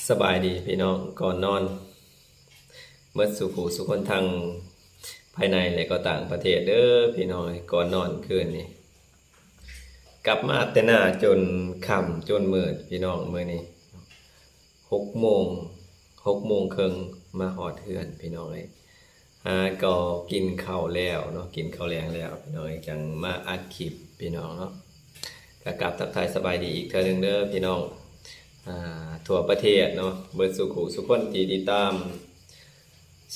ສະບາຍດີພີ່ນ້ອງ ກ່ອນນອນ ເໝິດສູ່ຜູ້ສູ່ຄົນ ທັງພາຍໃນ ແລະ ກໍຕ່າງປະເທດເດີພີ່ນ້ອງເອີຍ. ກ່ອນນອນຄືນນີ້ ກັບມາແຕ່ນາຈົນຄ່ຳຈົນມືດພີ່ນ້ອງ. ມື້ນີ້ຫົກໂມງ ຫົກໂມງເຄິ່ງ ມາຮອດເຮືອນພີ່ນ້ອງເອີຍ. ຫາກໍກິນເຂົ້າແລ້ວເນາະ ກິນເຂົ້າແລງແລ້ວພີ່ນ້ອງເອີຍ ຈັ່ງມາອັດຄລິບພີ່ນ້ອງເນາະ. ກໍກາບທັກທາຍສະບາຍດີອີກເທື່ອໜຶ່ງເດີພີ່ນ້ອງ ອ່າ ທົ່ວປະເທດເນາະ ເບິດສູ່ຜູ້ສູ່ຄົນທີ່ຕິດຕາມ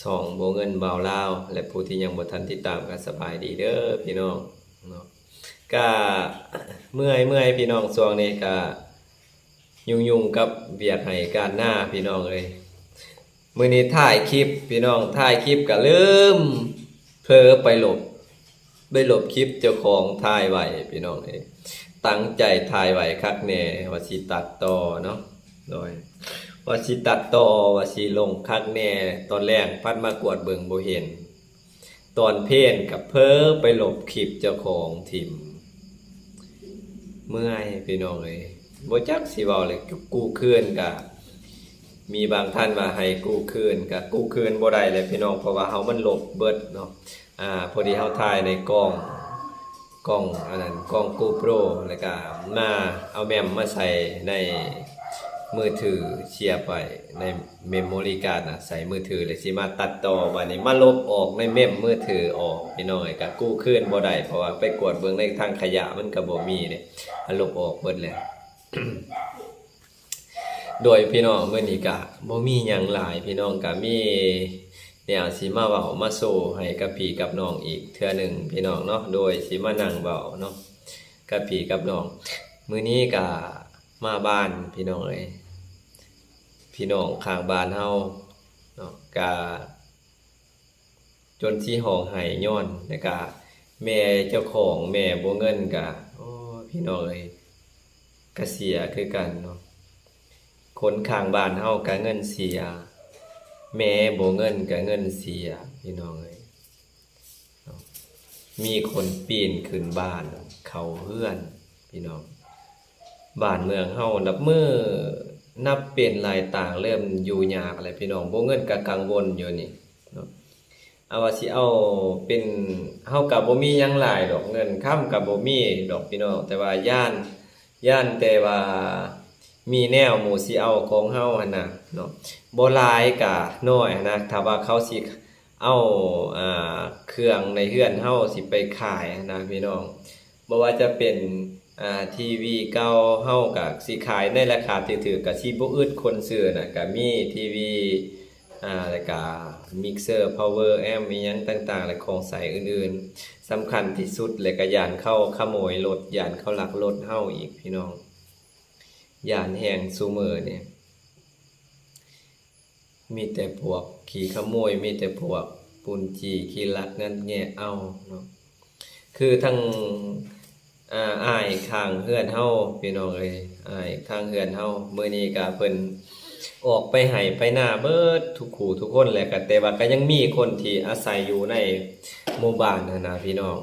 ຊ່ອງບົວເງິນບ່າວລາວ ແລະ ຜູ້ທີ່ຍັງບໍ່ທັນຕິດຕາມກໍສະບາຍດີເດີພີ່ນ້ອງເນາະ. ກະເມື່ອຍໆ ພີ່ນ້ອງ ຊ່ວງນີ້ກະ ຫຍຸ້ງໆກັບວຽກໄຮ່ການນາພີ່ນ້ອງເອີຍ. ມື້ນີ້ຖ່າຍຄລິບພີ່ນ້ອງ ຖ່າຍຄລິບກະລືມ ເຜີໄປລົບ ໄປລົບຄລິບເຈົ້າຂອງຖ່າຍໄວ້ພີ່ນ້ອງເອີຍ. ຕັ້ງໃຈຖ່າຍໄວ້ຄັກແນ່ ວ່າຊິຕັດຕໍ່ເນາະ ໂດຍ ວ່າຊິຕັດຕໍ່ ວ່າຊິລົງຄັກແນ່. ຕອນແລງພັດມາກວດເບິ່ງບໍ່ເຫັນ ຕອນເພນກໍເຜີໄປລົບຄລິບເຈົ້າຂອງຖິ້ມ. ເມື່ອຍພີ່ນ້ອງເອີຍ ບໍ່ຈັກຊິເວົ້າແຫຼະ. ກູ້ຄືນກະ ມີບາງທ່ານວ່າໃຫ້ກູ້ຄືນ ກະກູ້ຄືນບໍ່ໄດ້ແຫຼະພີ່ນ້ອງ ເພາະວ່າເຮົາມັນລົບເບິດເນາະ. ອ່າ ພໍດີເຮົາຖ່າຍໃນກ້ອງ ກ້ອງອັນນັ້ນ ກ້ອງ GoPro ແລ້ວກະມາເອົາແມມມາໃສ່ໃນມືຖື ສຽບໄວ້ໃນ memory card ນະ ໃສ່ມືຖື ແລ້ວຊິມາຕັດຕໍ່ ບາດນີ້ມາລົບອອກໃນເມມມືຖືອອກ ພີ່ນ້ອງເອີຍ. ກະກູ້ຄືນບໍ່ໄດ້ ເພາະວ່າໄປກວດເບິ່ງໃນຖັງຂະຫຍະ ມັນກະບໍ່ມີເດ້ ລົບອອກເບິດແລ້ວ. ໂດຍພີ່ນ້ອງ ມື້ນີ້ກະບໍ່ມີຫຍັງຫຼາຍ ພີ່ນ້ອງ ກະມີແນວຊິມາເວົ້າມາໂຊໃຫ້ກັບພີ່ກັບນ້ອງອີກເທື່ອໜຶ່ງ ພີ່ນ້ອງເນາະ. ໂດຍຊິມານັ່ງເວົ້າເນາະ ກັບພີ່ກັບນ້ອງ. ມື້ນີ້ກະມາບ້ານພີ່ນ້ອງເອີຍ ພີ່ນ້ອງຂ້າງບ້ານເຮົາເນາະ ກະ ຈົນຊິຮ້ອງໄຫ້ຍ້ອນ ແລ້ວກະແມ່ເຈົ້າຂອງ ແມ່ບົວເງິນກະ ໂອ້ ພີ່ນ້ອງເອີຍ ກະເສຍຄືກັນເນາະ. ຄົນຂ້າງບ້ານເຮົາກະເງິນເສຍ ແມ່ບົວເງິນກະເງິນເສຍ ພີ່ນ້ອງເອີຍ. ມີຄົນປີນຂຶ້ນບ້ານເຂົ້າເຮືອນ ພີ່ນ້ອງ. ບ້ານເມືອງເຮົານັບມື້ນັບເປັນຫຼາຍຕ່າງ ເລີ່ມຢູ່ຍາກແລ້ວພີ່ນ້ອງ. ບໍ່ເງິນກະກັງວົນຢູ່ນີ້ເນາະ ເອົາວ່າຊິເອົາເປັນ ເຮົາກະບໍ່ມີຫຍັງຫຼາຍດອກ ເງິນຄຳກະບໍ່ມີດອກພີ່ນ້ອງ ແຕ່ວ່າຢ້ານ ຢ້ານແຕ່ວ່າມີແນວໝູ່ຊິເອົາຂອງເຮົາຫັ້ນນະເນາະ ບໍ່ຫຼາຍກະໜ້ອຍຫັ້ນນະ. ຖ້າວ່າເຂົາຊິ ເອົາ ອ່າ ເຄື່ອງໃນເຮືອນເຮົາຊິໄປຂາຍນະພີ່ນ້ອງ ບໍ່ວ່າຈະເປັນ ອ່າ ທີວີເກົ່າເຮົາກະຊິຂາຍໃນລາຄາຖືກໆ ກະຊິບໍ່ອຶດຄົນຊື້ນະ. ກະມີທີວີ ອ່າ ແລ້ວກະມິກເຊີ ພາວເວີແອມ ອີ່ຫຍັງຕ່າງໆ ແລະ ຂອງໃຊ້ອື່ນໆ. ສຳຄັນທີ່ສຸດ ແລະ ກະຢ້ານເຂົາຂະໂມຍລົດ ຢ້ານເຂົາລັກລົດເຮົາອີກພີ່ນ້ອງ ຢ້ານແຮງຊຸມື້ນີ້. ມີແຕ່ພວກຂີ້ຂະໂມຍ ມີແຕ່ພວກປຸ້ນຈີ້ຂີ້ລັກງັດແງະເອົາເນາະ. ຄືທັງ ອ່າ ອ້າຍຂ້າງເຮືອນເຮົາ ພີ່ນ້ອງເອີຍ ອ້າຍຂ້າງເຮືອນເຮົາ ມື້ນີ້ກະເພິ່ນອອກໄປໄຮ່ໄປນາເບິດທຸກຄູ່ທຸກຄົນແຫຼະ ກະ ແຕ່ວ່າກະຍັງມີຄົນທີ່ອາໄສຢູ່ໃນໝູ່ບ້ານຫັ້ນນະພີ່ນ້ອງ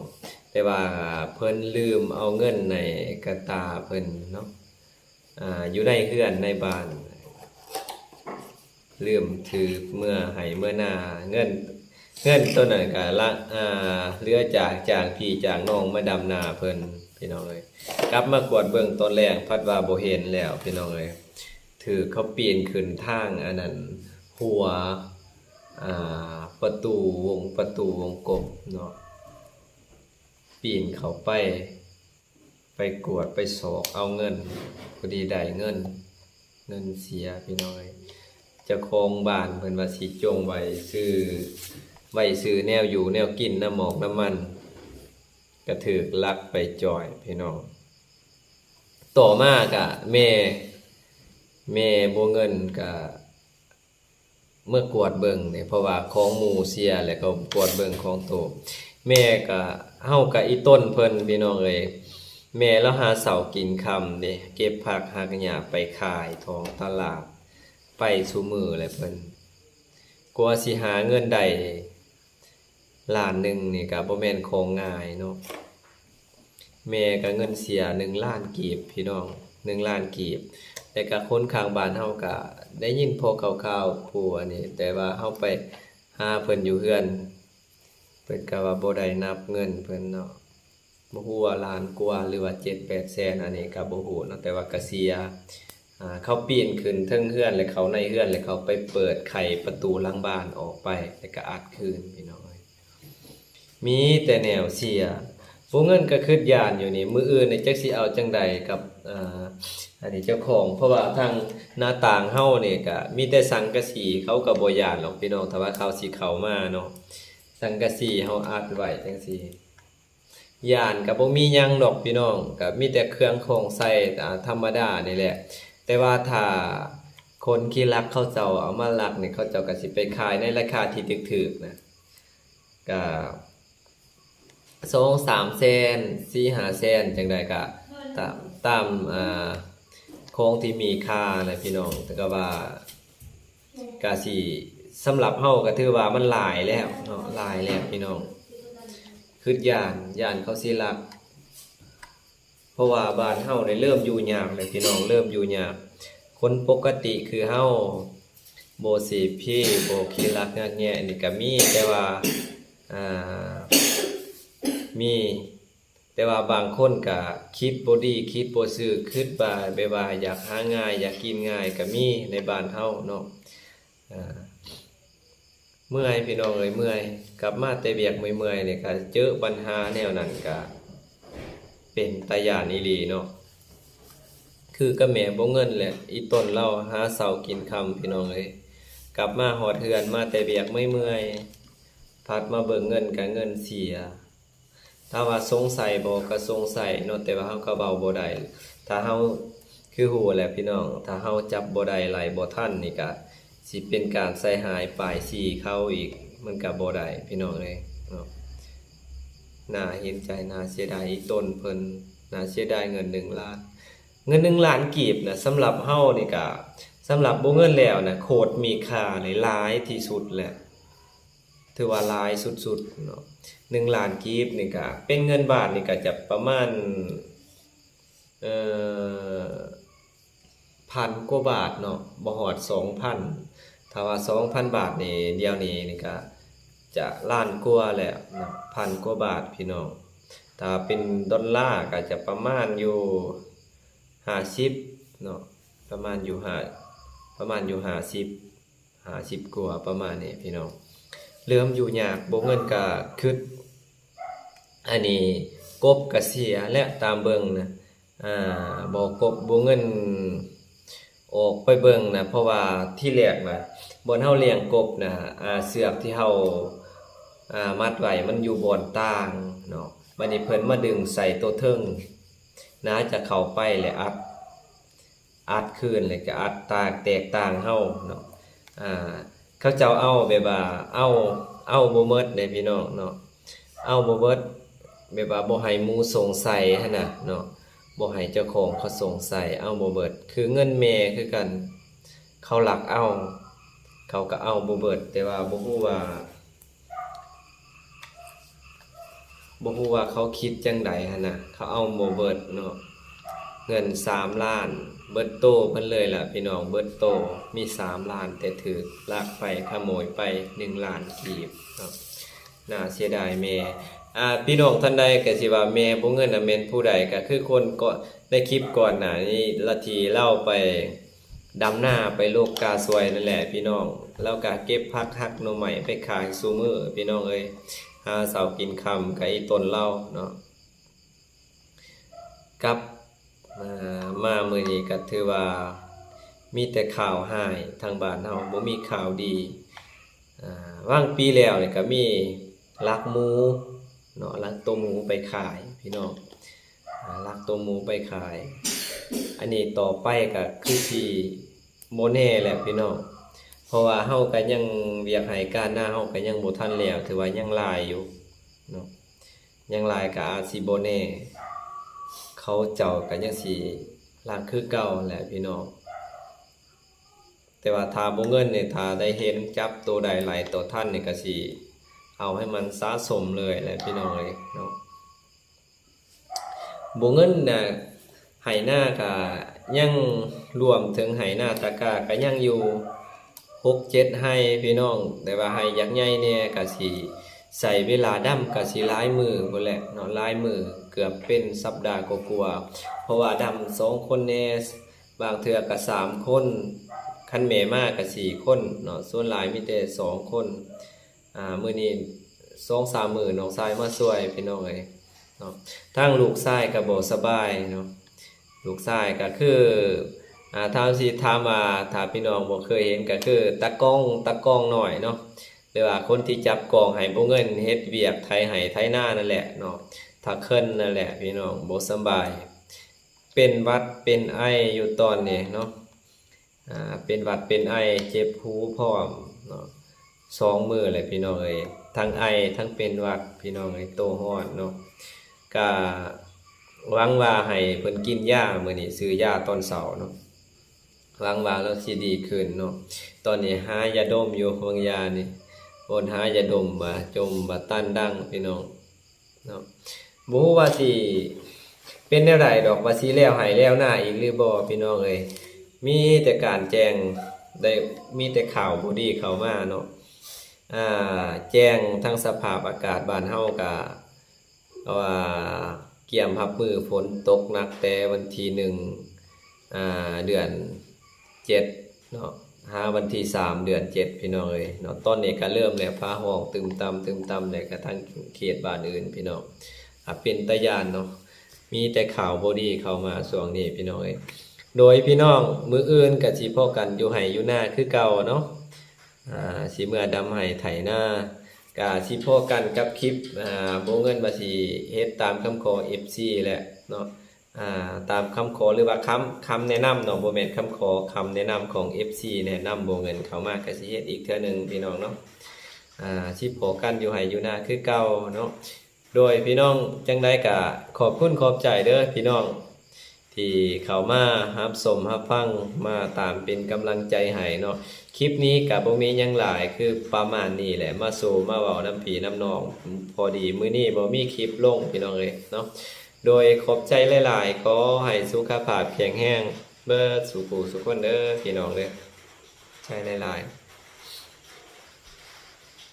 ແຕ່ວ່າເພິ່ນລືມເອົາເງິນໃນກະຕ່າເພິ່ນເນາະ. ອ່າ ຢູ່ໃນເຮືອນໃນບ້ານ ລືມຖືເມືອໄຮ່ເມືອນາ ເງິນ ເງິນໂຕນັ້ນກະລະ ອ່າ ເຫຼືອຈາກຈ້າງພີ່ຈ້າງນ້ອງມາດຳນາເພິ່ນ ພີ່ນ້ອງເອີຍ. ກັບມາກວດເບິ່ງຕອນແລງ ພັດວ່າບໍ່ເຫັນແລ້ວ ພີ່ນ້ອງເອີຍ ຖືກເຂົາປີນຂຶ້ນທາງອັນນັ້ນ ຮົ້ວ ອ່າ ປະຕູວົງ ປະຕູວົງກົບເນາະ ປີນເຂົ້າໄປ ໄປກວດໄປຊອກເອົາເງິນ ພໍດີໄດ້ເງິນ ເງິນເສຍພີ່ນ້ອງເອີຍ. ເຈົ້າຂອງບ້ານເພິ່ນວ່າຊິຈົ່ງໄວ້ຊື້ ໄວ້ຊື້ແນວຢູ່ແນວກິນ ນ້ຳໝອກນ້ຳມັນ ກະຖືກລັກໄປຈ້ອຍພີ່ນ້ອງ. ຕໍ່ມາກະແມ່ ແມ່ບົວເງິນກະ ເມືອກວດເບິ່ງເດ້ ເພາະວ່າຂອງໝູ່ເສຍ ແລ້ວກໍກວດເບິ່ງຂອງໂຕ. ແມ່ກະ ເຮົາກະອີ່ຕົນເພິ່ນພີ່ນ້ອງເອີຍ ແມ່ລາວຫາເຊົ້າກິນຄ່ຳເດ້ ເກັບຜັກຫັກຫຍ້າໄປຂາຍທ້ອງຕະຫຼາດ ໄປຊຸມື້ແຫຼະເພິ່ນ. ກວ່າຊິຫາເງິນໄດ້ລ້ານໜຶ່ງນີ້ກະບໍ່ແມ່ນຂອງງ່າຍເນາະ. ແມ່ກະເງິນເສຍໜຶ່ງລ້ານກີບພີ່ນ້ອງ ໜຶ່ງລ້ານກີບ. ແລ້ວກະຄົນຂ້າງບ້ານເຮົາກະໄດ້ຍິນພໍຂ່າວໆ ຜູ້ອັນນີ້ ແຕ່ວ່າເຮົາໄປຫາເພິ່ນຢູ່ເຮືອນ ເພິ່ນກະວ່າບໍ່ໄດ້ນັບເງິນເພິ່ນເນາະ ບໍ່ຮູ້ວ່າລ້ານກວ່າ ຫຼືວ່າເຈັດແປດແສນ ອັນນີ້ກະບໍ່ຮູ້ເນາະ ແຕ່ວ່າກະເສຍ ອ່າ ເຂົາປີນຂຶ້ນເທິງເຮືອນ ແລ້ວເຂົ້າໃນເຮືອນ ແລ້ວເຂົາໄປເປີດໄຂປະຕູຫຼັງບ້ານອອກໄປ ແລ້ວກະອັດຄືນ ພີ່ນ້ອງເອີຍ. ມີແຕ່ແນວເສຍ. ບໍ່ເງິນກະຄຶດຢ້ານຢູ່ນີ້ ມື້ອື່ນນີ້ຈັກຊິເອົາຈັ່ງໃດກັບ ອ່າ ອັນນີ້ເຈົ້າຂອງ ເພາະວ່າທາງໜ້າຕ່າງເຮົານີ້ກະມີແຕ່ສັງກະສີ ເຂົາກະບໍ່ຢ້ານດອກພີ່ນ້ອງ ຖ້າວ່າເຂົາຊິເຂົ້າມາເນາະ ສັງກະສີເຮົາອັດໄວ້ຈັ່ງຊີ້ ຢ້ານກະບໍ່ມີຫຍັງດອກພີ່ນ້ອງ ກະມີແຕ່ເຄື່ອງຂອງໃຊ້ ອ່າ ທຳມະດານີ້ແຫຼະ ແຕ່ວ່າຖ້າຄົນຂີ້ລັກເຂົາເຈົ້າເອົາມາລັກນີ້ ເຂົາເຈົ້າກະຊິໄປຂາຍໃນລາຄາທີ່ຖືກໆນະ ກະສອງສາມແສນ ສີ່ຫ້າແສນ ຈັ່ງໃດກະຕາມ ຕາມ ອ່າ ຂອງທີ່ມີຄ່ານະພີ່ນ້ອງ ແຕ່ກະວ່າ ກະຊິ ສຳລັບເຮົາກະຖືວ່າມັນຫຼາຍແລ້ວເນາະ ຫຼາຍແລ້ວພີ່ນ້ອງ ຄຶດຢ້ານ ຢ້ານເຂົາຊິລັກ ເພາະວ່າບ້ານເຮົານີ້ເລີ່ມຢູ່ຍາກແລ້ວພີ່ນ້ອງ ເລີ່ມຢູ່ຍາກ. ຄົນປົກກະຕິຄືເຮົາ ບໍ່ເສເພ ບໍ່ຂີ້ລັກງາກແງະນີ້ກະມີ ແຕ່ວ່າ ອ່າ ມີ ແຕ່ວ່າບາງຄົນກະຄິດບໍ່ດີ ຄິດບໍ່ຖືກ ຄຶດວ່າແບບວ່າຢາກຫາງ່າຍ ຢາກກິນງ່າຍກະມີໃນບ້ານເຮົາເນາະ. ເມື່ອຍພີ່ນ້ອງເອີຍ ເມື່ອຍ ກັບມາແຕ່ວຽກເມື່ອຍໆນີ້ກະເຈີບັນຫາແນວນັ້ນ ກະເປັນຕາຢ້ານອີ່ຫຼີເນາະ. ຄືກັບແມ່ບໍ່ເງິນແຫຼະ ອີ່ຕົນລາວຫາເຊົ້າກິນຄ່ຳ ພີ່ນ້ອງເອີຍ ກັບມາຮອດເຮືອນ ມາແຕ່ວຽກເມື່ອຍໆ ພັດມາເບິ່ງເງິນກະເງິນເສຍ. ຖາມວ່າສົງໄສບໍ່ ກະສົງໄສເນາະ ແຕ່ວ່າເຮົາກະເວົ້າບໍ່ໄດ້ ຖ້າເຮົາ ຄືຮູ້ແຫຼະພີ່ນ້ອງ ຖ້າເຮົາຈັບບໍ່ໄດ້ໄລ່ບໍ່ທັນນີ້ກະຊິເປັນການໃສ່ຮ້າຍປ້າຍສີເຂົາອີກ ມັນກະບໍ່ໄດ້ພີ່ນ້ອງເອີຍເນາະ. ໜ້າເຫັນໃຈ ໜ້າເສຍດາຍອີ່ຕົນເພິ່ນ ໜ້າເສຍດາຍເງິນໜຶ່ງລ້ານ ເງິນໜຶ່ງລ້ານກີບນະ ສຳລັບເຮົານີ້ກະ ສຳລັບບໍ່ເງິນແລ້ວນະ ໂຄດມີຄ່າເລີຍ ຫຼາຍທີ່ສຸດແຫຼະ ຖືວ່າຫຼາຍສຸດໆເນາະ ໜຶ່ງລ້ານກີບນີ້ກະ ເປັນເງິນບາດນີ້ກະຈະປະມານ ເອີ ພັນກວ່າບາດເນາະ ບໍ່ຮອດສອງພັນ ຖ້າວ່າສອງພັນບາດນີ້ ດຽວນີ້ນີ້ກະຈະລ້ານກວ່າແລ້ວເນາະ ພັນກວ່າບາດພີ່ນ້ອງ. ຖ້າເປັນດອນລາກະຈະປະມານຢູ່ຫ້າສິບເນາະ ປະມານຢູ່ຫ້າ ປະມານຢູ່ຫ້າສິບ ຫ້າສິບກວ່າປະມານນີ້ພີ່ນ້ອງ ເລີ່ມຢູ່ຍາກ ບໍ່ເງິນກະຄຶດ ອັນນີ້ກົບກະເສຍແຫຼະ ຕາມເບິ່ງນະ ອ່າ ບໍ່ກົບບໍ່ເງິນ ອອກໄປເບິ່ງນະ ເພາະວ່າທີແລກນະ ບ່ອນເຮົາລ້ຽງກົບນະ ອ່າ ເຊືອກທີ່ເຮົາ ອ່າ ມັດໄວ້ມັນຢູ່ບ່ອນຕ່າງເນາະ ບາດນີ້ເພິ່ນມາດຶງໃສ່ໂຕເທິງ ໜ້າຈະເຂົ້າໄປແລ້ວອັດ ອັດຄືນ ແລ້ວກະອັດຕາກແຕກຕ່າງເຮົາເນາະ ອ່າ ເຂົາເຈົ້າເອົາແບບວ່າ ເອົາ ເອົາບໍ່ໝົດເດ້ພີ່ນ້ອງເນາະ ເອົາບໍ່ເບິດ ແບບວ່າບໍ່ໃຫ້ໝູສົງໄສຫັ້ນນະເນາະ ບໍ່ໃຫ້ເຈົ້າຂອງເຂົາສົງໄສ ເອົາບໍ່ເບິດ ຄືເງິນແມ່ຄືກັນ ເຂົາລັກເອົາ ເຂົາກະເອົາບໍ່ເບິດ ແຕ່ວ່າບໍ່ຮູ້ວ່າ ບໍ່ຮູ້ວ່າເຂົາຄິດຈັ່ງໃດຫັ້ນນະ ເຂົາເອົາບໍ່ເບິດເນາະ ເງິນສາມລ້ານ ເບິດໂຕເພິ່ນເລີຍລະພີ່ນ້ອງ ເບິດໂຕ ມີສາມລ້ານ ແຕ່ຖືກລັກໄປ ຂະໂມຍໄປໜຶ່ງລ້ານກີບເນາະ ໜ້າເສຍດາຍແມ່. ອ່າ ພີ່ນ້ອງທ່ານໃດກະຊິວ່າແມ່ບໍ່ເງິນນະແມ່ນຜູ້ໃດ ກະຄືຄົນກໍໃນຄລິບກ່ອນໜ້ານີ້ລະ ທີ່ລາວໄປ ດຳນາໄປໂລກກາສວຍນັ້ນແຫຼະພີ່ນ້ອງ ລາວກະເກັບຜັກຫັກໜໍ່ໄມ້ໄປຂາຍຊຸມື້ພີ່ນ້ອງເອີຍ ຫາເຊົ້າກິນຄ່ຳກະອີ່ຕົນລາວເນາະ. ກັບ ອ່າ ມາມື້ນີ້ກະຖືວ່າມີແຕ່ຂ່າວຮ້າຍ ທາງບ້ານເຮົາບໍ່ມີຂ່າວດີ ອ່າ ຫວ່າງປີແລ້ວນີ້ກະມີລັກໝູເນາະ ລັກໂຕໝູໄປຂາຍພີ່ນ້ອງ ອ່າ ລັກໂຕໝູໄປຂາຍ ອັນນີ້ຕໍ່ໄປກະຄືຊິບໍ່ແນ່ແຫຼະພີ່ນ້ອງ ເພາະວ່າເຮົາກະຍັງ ວຽກໄຮ່ການນາເຮົາກະຍັງບໍ່ທັນແລ້ວ ຖືວ່າຍັງຫຼາຍຢູ່ເນາະ ຍັງຫຼາຍກະອາດຊິບໍ່ແນ່ ເຂົາເຈົ້າກະຍັງຊິລັກຄືເກົ່າແຫຼະພີ່ນ້ອງ. ແຕ່ວ່າຖ້າບໍ່ເງິນນີ້ ຖ້າໄດ້ເຫັນຈັບໂຕໃດໄລ່ຕໍ່ທັນນີ້ ກະຊິເອົາໃຫ້ມັນສະສົມເລີຍແຫຼະພີ່ນ້ອງເອີຍເນາະ. ບໍ່ເງິນນະ ໄຮ່ນາກະ ຍັງລວມເຖິງໄຮ່ນາຕາກ້າກໍຍັງຢູ່ຫົກເຈັດໄຮ່ພີ່ນ້ອງ, ແຕ່ວ່າໄຮ່ຢາກໃຫຍ່ແດ່ກໍຊິໃຊ້ເວລາດຳກໍຊິຫຼາຍມື້ພຸ້ນແຫຼະເນາະ, ຫຼາຍມື້ ເກືອບເປັນສັບດາກວ່າໆ ເພາະວ່າດຳສອງຄົນແດ່ ບາງເທື່ອກໍສາມຄົນ, ຄັນແມ່ມາກໍສີ່ຄົນເນາະ, ສ່ວນຫຼາຍມີແຕ່ສອງຄົນ. ອາ ມື້ນີ້ສອງສາມມື້ນ້ອງຊາຍມາຊ່ວຍພີ່ນ້ອງເອີຍເນາະ. ທາງລູກຊາຍກໍບໍ່ສະບາຍເນາະ, ລູກຊາຍກໍຄື ອາ ຖ້າຊິຖາມວ່າ ຖ້າພີ່ນ້ອງບໍ່ເຄີຍເຫັນກໍຄືຕາກ້ອງ ຕາກ້ອງນ້ອຍເນາະ ຫຼືວ່າຄົນທີ່ຈັບກ້ອງໃຫ້ບໍ່ເງິນ ເຮັດວຽກໄຖໄຮ່ໄຖນານັ້ນແຫຼະເນາະ, ຕາເຄີນນັ້ນແຫຼະພີ່ນ້ອງ ບໍ່ສະບາຍ ເປັນຫວັດເປັນໄອຢູ່ຕອນນີ້ເນາະ. ອາ ເປັນຫວັດເປັນໄອ ເຈັບຫູພ້ອມເນາະ, ສອງມື້ແຫຼະພີ່ນ້ອງເອີຍ ທັງໄອທັງເປັນຫວັດພີ່ນ້ອງເອີຍ ໂຕຮ້ອນເນາະ. ກະຫວັງວ່າໃຫ້ເພິ່ນກິນຢາມື້ນີ້ ຊື້ຢາຕອນເຊົ້າເນາະ, ຫວັງວ່າລາວຊິດີຂຶ້ນເນາະ. ຕອນນີ້ຫາຢາດົມຢູ່ ວາງຢານີ້ ໂອນຫາຢາດົມວ່າ ຈົມວ່າຕັນດັງພີ່ນ້ອງເນາະ. ບໍ່ຮູ້ວ່າຊິເປັນແນວໃດດອກ ວ່າຊິແລ້ວໄຮ່ແລ້ວນາອີກຫຼືບໍ່ພີ່ນ້ອງເອີຍ, ມີແຕ່ການແຈ້ງ ໄດ້ມີແຕ່ຂ່າວບໍ່ດີເຂົ້າມາເນາະ. ອາ ແຈ້ງທັງສະພາບອາກາດບ້ານເຮົາກະ ວ່າກຽມຮັບມືຝົນຕົກໜັກແຕ່ວັນທີໜຶ່ງ ອາ ເດືອນເຈັດເນາະ ຫາວັນທີສາມເດືອນເຈັດພີ່ນ້ອງເອີຍເນາະ. ຕອນນີ້ກະເລີ່ມແລ້ວ ຟ້າຮ້ອງຕຶມຕຳ ຕຶມຕຳແລ້ວ ກະທັງເຂດບ້ານອື່ນພີ່ນ້ອງ ອາ ເປັນຕາຢ້ານເນາະ, ມີແຕ່ຂ່າວບໍ່ດີເຂົ້າມາຊ່ວງນີ້ພີ່ນ້ອງເອີຍ. ໂດຍພີ່ນ້ອງ ມື້ອື່ນກະຊິພໍ້ກັນຢູ່ໄຮ່ຢູ່ນາຄືເກົ່າເນາະ. ອາ ຊິເມືອດຳໄຮ່ໄຖນາ ກະຊິພໍ້ກັນກັບຄລິບ ອາ ບໍ່ເງິນວ່າຊິເຮັດຕາມຄຳຂໍເອັຟຊີແຫຼະເນາະ. ອາ ຕາມຄຳຂໍ ຫຼືວ່າຄຳ ຄຳແນະນຳເນາະ ບໍ່ແມ່ນຄຳຂໍ ຄຳແນະນຳຂອງເອັຟຊີ ແນະນຳບໍ່ເງິນເຂົ້າມາ ກະຊິເຮັດອີກເທື່ອໜຶ່ງພີ່ນ້ອງເນາະ. ອາ ຊິພໍ້ກັນຢູ່ໄຮ່ຢູ່ນາຄືເກົ່າເນາະ. ໂດຍພີ່ນ້ອງ ຈັ່ງໃດກະຂອບຄຸນຂອບໃຈເດີພີ່ນ້ອງ ທີ່ເຂົ້າມາຮັບຊົມຮັບຟັງ ມາຕາມເປັນກຳລັງໃຈໃຫ້ເນາະ. ຄລິບນີ້ກະບໍ່ມີຫຍັງຫຼາຍ ຄືປະມານນີ້ແຫຼະ ມາໂຊມາເວົ້ານຳພີ່ນຳນ້ອງ. ພໍດີມື້ນີ້ບໍ່ມີຄລິບລົງພີ່ນ້ອງເອີຍເນາະ. ໂດຍຂອບໃຈຫຼາຍໆ ຂໍໃຫ້ສຸຂະພາບແຂງແຮງເບິດສູ່ຜູ້ສູ່ຄົນເດີພີ່ນ້ອງເດີ. ໃຈຫຼາຍໆ.